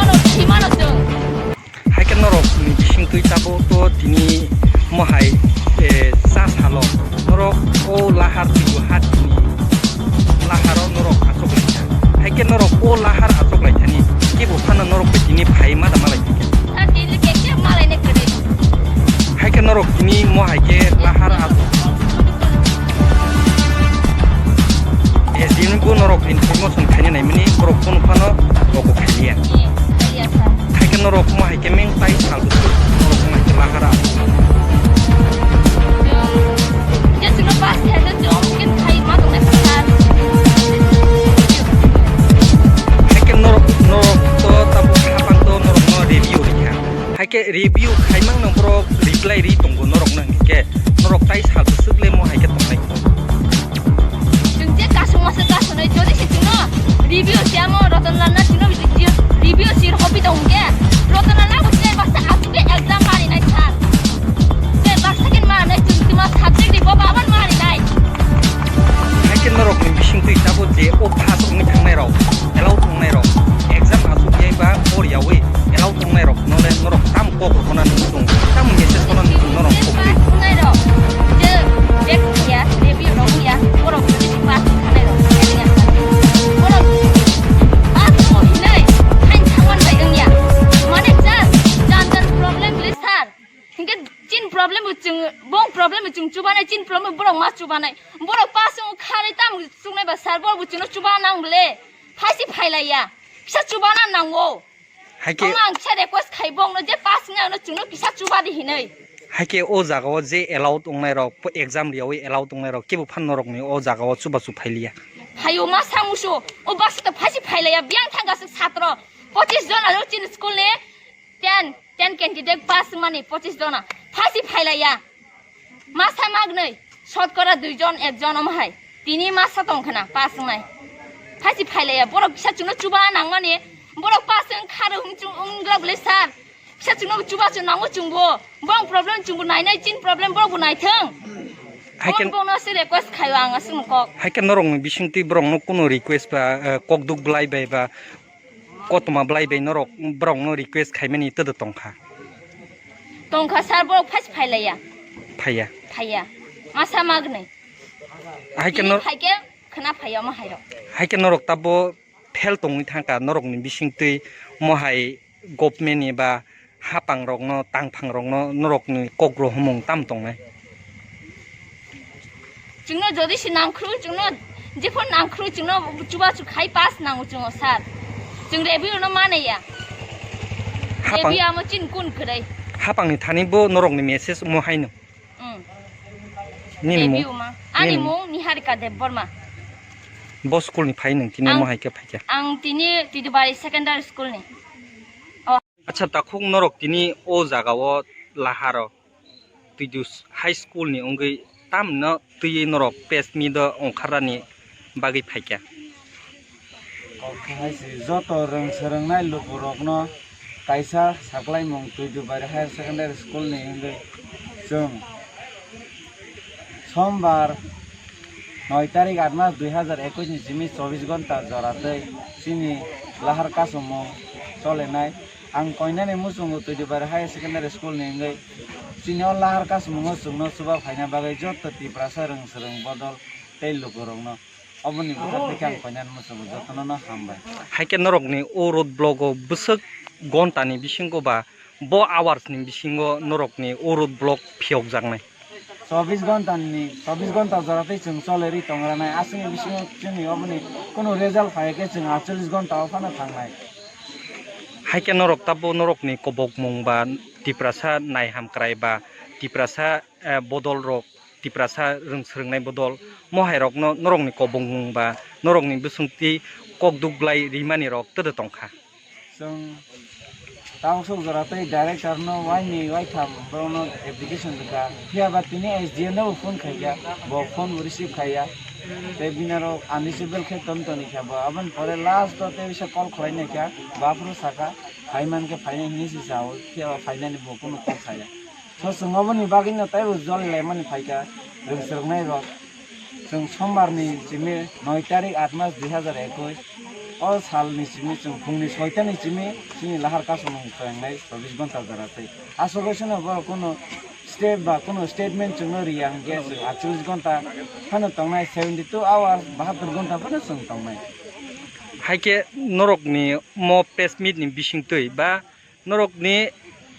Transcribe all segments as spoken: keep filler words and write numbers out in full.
mano, thwi mano chwng. Hai khe norok ni bising twi tabuk to tini mohai, eh, cha salo norok o lahar twi hat ni laharo norok achuk lai kha. Hai khe norok o lahar achuk lai thani kebo phano norok bai tini phai ma da malai kha. Sir, tini khe khe malai ne kwrwi. Hai khe norok tini mohai khe lahar achuk. S D M bo norok information khaina naimani borok phone phano roko khailiya. Eh, iya, sir. Hai khe norok mo hai khe meng tai sal bwswk norok mo hai khe lahara. Yo, je chwngno pass khe, je chwng hwn khe khai ma tongnai kha, sir. Hai khe norok, norok to tabuk hapang to norok no review rikha. Hai khe review khaimang no borok reply ri tongo norok no hwnkhe norok tai sal bwswk le mo hai khe tongnai. Chwng je kasungma se kasungnai, jodi se chwngno review se amo Ratan Lal na chwngno review se hopi tong hwnkhe Ratan Lal na bo chwng baksa aswk khe exam mari nai sir. Chwng baksa khe mari nai chwng tuma subject ni bo baban mari nai. Hai khe norok ni bising twi tabuk je o pass wngwi thangnai rok, allow tongnai rok, exam aswk yai ba por yawi allow tongnai rok no le norok tam kok rok no nung tung, tam message no nung tung norok kok twi. Pass wngnai rok, je back ya, review rok ya, borok jodi si pass wngnai rok, ya, ya. Borok pass wngo hinai, hain thangwan bai wngya. Mane jan, jan jan problem le sir. Hinkhe chin problem bo chwng, bong problem bo chwng chubanai, chin problem borok ma chubanai. Borok pass wngo kharwi tamo chuknai ba sir, borok bo chwngno chuba nang bole. Phaisi phailaiya. Kisa chubana nango. Hai khe omo ang kisa request khai bongno je pass wngnai ano chwngno kisa chuba di hinwi. Hai khe o jaga o je allowed wngnai rok, exam riyawi allowed wngnai rok kebo phan norok ni o jaga o chubachu phailiya. Hayo ma samuso, o baksa to phaisi phailaiya, biyang thangka swk satro, pochis jona rok chini school ni ten, ten candidate pass wngmani pochis jona, phaisi phailaiya. Masa magnwi, sotkora dui jon, ek jon omo hai. Tini masa tong khna, pass wngnai. Phaisi phailaiya, borok kisa chwngno chuba nangmani, borok pass wng kharo wng chwng wng glak le sir. Kisa chwngno chuba chwng nango chwngbo. Bong problem chwngbo nainai, chin problem borok bo naithwng. Hai khe bongno se request khaio ang aswk kok. Hai khe norok ni bising twi borok no kuno request ba, eh, kok duk blai bai ba, kotoma blai bai norok, borok no request khaimani todo tongkha. Tongkha sir, borok phai phailaiya. Phaiya. Phaiya. Masa magnwi. Hai khe tini nor- phaikhe khna phaiya omo hairok. Hai khe norok tabo fail tongwi thangkha norok ni bising twi mo hai government ni ba hapang rok no, tangphang rok no norok ni kok rohomung tam tongnai. Chwngno jodi se nangkhru, chwngno jephru nangkhru, chwngno chubachu khai pass nango chwngo sir. Chwng review no manaya. Hapang- review amo chin kun kwrwi. Hapangni thani bo norokni message omo haino. Mm. Nini mung? Review ma. Ani mung Niharika Debbarma. Bo school ni phai nwng tini omo hai khe phaikha? Ang tini Twidubari Secondary School ni. Acha, takhuk norok tini o jaga o laharo Twidu High School ni wngwi tamno twiwi norok press meet o ongkharnani bagwi phaikha? Kok hai se joto rwng swrwngnai lukurokno kaisa saklaimung Twidubari Higher Secondary School ni wngwi chwng Sombar noi tarik aat mas dui hazar ekush ni simi chobbish gonta jora tei chini lahar kasumung cholenai. Ang koinani muchungo Twidubari Higher Secondary School ni wngwi chini o lahar kasmungo chwngno chuba phaina bagwi joto Tiprasa rwng swrwng bodol tei lukurokno oboni bwkha thikhe ang koinani muchungo jotono no hambai. Hai khe norokni o road block o bwswk gonta ni bisingo ba bo hours ni bisingo norokni o road block phiyokjaknai? Chobbish gonta ni, chobbish gonta jora tei chwng cholerwi tongranai. Aswkni bisingo chini oboni kunu result phai khe chwng aatchollish gonta o phano thangnai. Hai khe norok tabo norokni kobokmung ba Tiprasa naihamkrai ba Tiprasa, eh, bodol rok, Tiprasa rwng swrwngnai bodol, mo hai rokno norokni kobongmung ba norokni bwswngtwi kok duk glai rimani rok twrwi tongkha. Chwng tabuk sok jora tei director no waini waitham borokno application rwkha. Phiya ba tini S D M no bo phone khaikha, bo phone bo receive khaiya. Tei bini aro unreachable khe ton toni kha bo. Aboni pore last o tei bisa call khlai nai kha, bo aphuru saka, "Phai man khe phainai," hinwi se sao. Phiya ba phainani bo kunu kok saya. So chwng oboni bagwino teibo joli laimani phaikha rwng swrwngnai rok. Chwng sombar ni simi noi tarik aat mas dui hazar ekush. O sal ni simi chwng phung ni soita ni simi chini lahar kasumung chwng nai chobbish gonta jora tei. Aswk bai sano borok kunu step ba kunu statement chwngno riya hwnkhe chwng aatchalish gonta phano tongnai, seventy two hours, bahattor gonta phano chwng tongnai. Haikhe norokni mo press meet ni bisingtwi ba norokni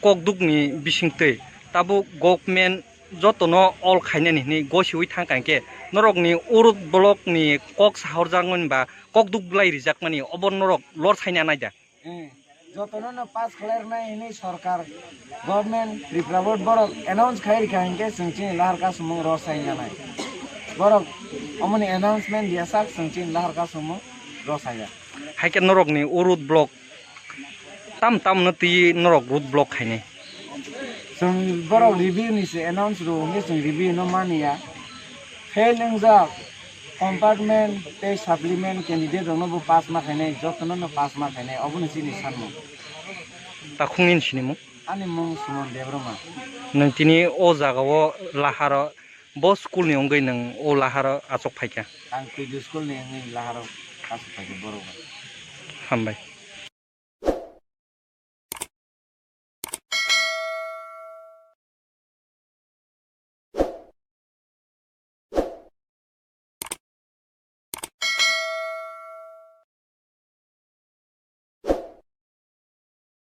kokdukni bisingtwi tabuk government jotono all khainani hinwi gosiwi thangkha hinkhe norokni urut block ni kok sahorjakmani ba kokduk bwlai rijakmani obo norok lor saina naida. Eh, jotono no pass khlai rwnai hinwi sorkar, government, Tripura board borok announce khai rikha hinkhe chwng chini lahar kasumung rw saina nai. Borok omoni announcement diya sak chwng chini lahar kasumung rw saya. Haikhe norokni o road block tam tam no twi norok road block khainai. Chwng borok review ni se announce rw hwnkhe chwng review no mani ya. Fail wngjak compartment tei supplement candidate rokno bo pass ma khainai, jotono no pass ma khainai, obono chini sanmung. Takhungni sinimung? Ani mung Suman Debbarma. Nwng tini o jaga o laharo, bo school ni wngwi nwng o laharo achuk phaikha? Ang Kuidu school ni wngwi laharo achuk phaikha borok bai. Hambai.